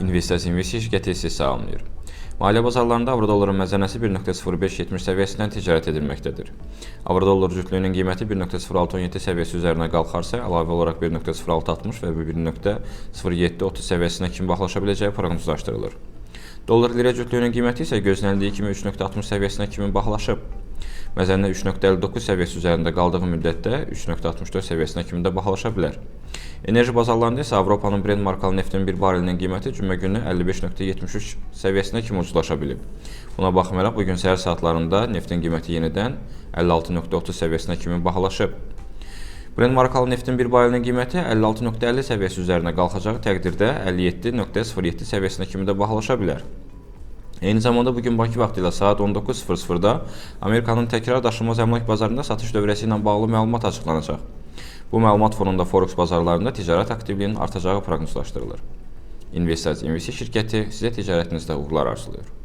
Investors Invest şirkəti sizi salamlayır. Maliyyə bazarlarında avro-dolların məzənəsi 1.0570 səviyyəsindən ticarət edilməkdədir. Avro-dollar cütlüyünün qiyməti 1.0617 səviyyəsi üzərinə qalxarsa, əlavə olaraq 1.0660 və 1.0730 səviyyəsinə kimi bahalaşa biləcəyi proqnozlaşdırılır. Dollar lirə cütlüyünün qiyməti isə gözlənildiyi kimi 3.60 səviyyəsinə kimi bahalaşıb. Məzənnə 3.59 səviyyəsi üzərində qaldığı müddətdə 3.64 səviyyəsinə kimi də bahalaşa bilər. Enerji bazarlarında isə Avropanın Brent markalı neftinin bir barelinin qiyməti cümə günü 55.73 səviyyəsinə kimi ucuzlaşa bilib. Buna baxmayaraq bu gün səhər saatlarında neftin qiyməti yenidən 56.30 səviyyəsinə kimi bahalaşıb. Brent markalı neftin bir barelinin qiyməti 56.50 səviyyəsi üzərinə qalxacağı təqdirdə 57.07 səviyyəsinə kimi də bahalaşa bilər. Eyni zamanda bu gün Bakı vaxtı ilə saat 19:00-da Amerikanın təkrar daşınmaz əmlak bazarında satış dövrəsi ilə bağlı məlumat açıqlanacaq. Bu məlumat fonunda Forex bazarlarında ticarət aktivliyinin artacağı proqnozlaşdırılır. Investors Invest şirkəti sizə ticarətinizdə uğurlar arzulayır.